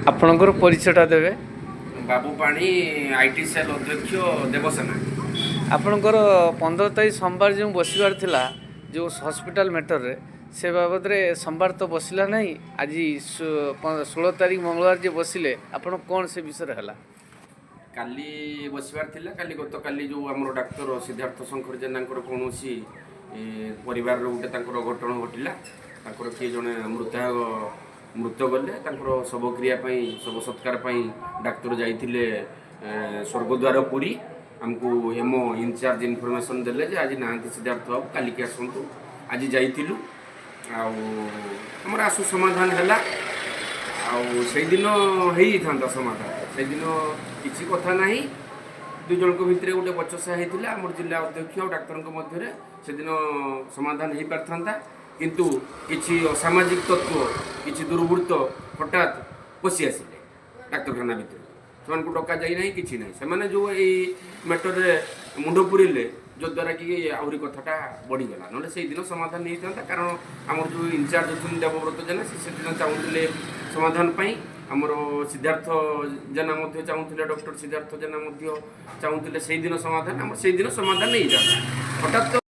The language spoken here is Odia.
ଆପଣଙ୍କର ପରିଚୟଟା ଦେବେ। ବାବୁ ପାଣି, IT cell ଅଧ୍ୟକ୍ଷ, ଦେବସେନା। ଆପଣଙ୍କର 15 ତାରିଖ ସୋମବାର ଯେଉଁ ବସିବାର ଥିଲା, ଯେଉଁ ହସ୍ପିଟାଲ ମ୍ୟାଟରରେ, ସେ ବାବଦରେ ସୋମବାର ତ ବସିଲା ନାହିଁ। ଆଜି 16 ତାରିଖ ମଙ୍ଗଳବାର ଯେ ବସିଲେ ଆପଣ, କ'ଣ ସେ ବିଷୟରେ ହେଲା? କାଲି ବସିବାର ଥିଲା। କାଲି, ଗତକାଲି ଯେଉଁ ଆମର ଡାକ୍ତର ସିଦ୍ଧାର୍ଥ ଶଙ୍କର ଜେନାଙ୍କର କୌଣସି ପରିବାରର ଗୋଟେ ତାଙ୍କର ଅଘଟଣ ଘଟିଲା। ତାଙ୍କର କିଏ ଜଣେ ମୃତ ଗଲେ। ତାଙ୍କର ଶବକ୍ରିୟା ପାଇଁ, ଶବ ସତ୍କାର ପାଇଁ ଡାକ୍ତର ଯାଇଥିଲେ ସ୍ୱର୍ଗଦ୍ୱାର ପୁରୀ। ଆମକୁ ହେମ ଇନଚାର୍ଜ ଇନଫର୍ମେସନ୍ ଦେଲେ ଯେ ଆଜି ନାହାନ୍ତି ସିଦ୍ଧାର୍ଥ ବାବୁ, କାଲିକି ଆସନ୍ତୁ। ଆଜି ଯାଇଥିଲୁ ଆଉ ଆମର ଆଶୁ ସମାଧାନ ହେଲା। ଆଉ ସେଇଦିନ ହେଇଯାଇଥାନ୍ତା ସମାଧାନ। ସେଇଦିନ କିଛି କଥା ନାହିଁ, ଦୁଇ ଜଣଙ୍କ ଭିତରେ ଗୋଟେ ବଚସା ହେଇଥିଲା ଆମର ଜିଲ୍ଲା ଅଧ୍ୟକ୍ଷ ଆଉ ଡାକ୍ତରଙ୍କ ମଧ୍ୟରେ। ସେଦିନ ସମାଧାନ ହେଇପାରିଥାନ୍ତା। କିନ୍ତୁ କିଛି ଅସାମାଜିକ ତତ୍ତ୍ୱ, କିଛି ଦୁର୍ବୃତ୍ତ ହଠାତ୍ ପଶି ଆସିଲେ ଡାକ୍ତରଖାନା ଭିତରେ। ସେମାନଙ୍କୁ ଡକା ଯାଇନାହିଁ, କିଛି ନାହିଁ। ସେମାନେ ଯେଉଁ ଏଇ ମ୍ୟାଟରରେ ମୁଣ୍ଡ ପୁରିଲେ, ଯଦ୍ୱାରା କି ଆହୁରି କଥାଟା ବଢ଼ିଗଲା। ନହେଲେ ସେଇଦିନ ସମାଧାନ ହେଇଥାନ୍ତା। କାରଣ ଆମର ଯେଉଁ ଇନଚାର୍ଜ ଅଛନ୍ତି ଦେବବ୍ରତ ଜେନା, ସେ ସେଦିନ ଚାହୁଁଥିଲେ ସମାଧାନ ପାଇଁ। ଆମର ସିଦ୍ଧାର୍ଥ ଜେନା ମଧ୍ୟ ଚାହୁଁଥିଲେ, ଡକ୍ଟର ସିଦ୍ଧାର୍ଥ ଜେନା ମଧ୍ୟ ଚାହୁଁଥିଲେ ସେଇଦିନ ସମାଧାନ। ଆମର ସେଇଦିନ ସମାଧାନ ହେଇଥାନ୍ତା। ହଠାତ୍ ତ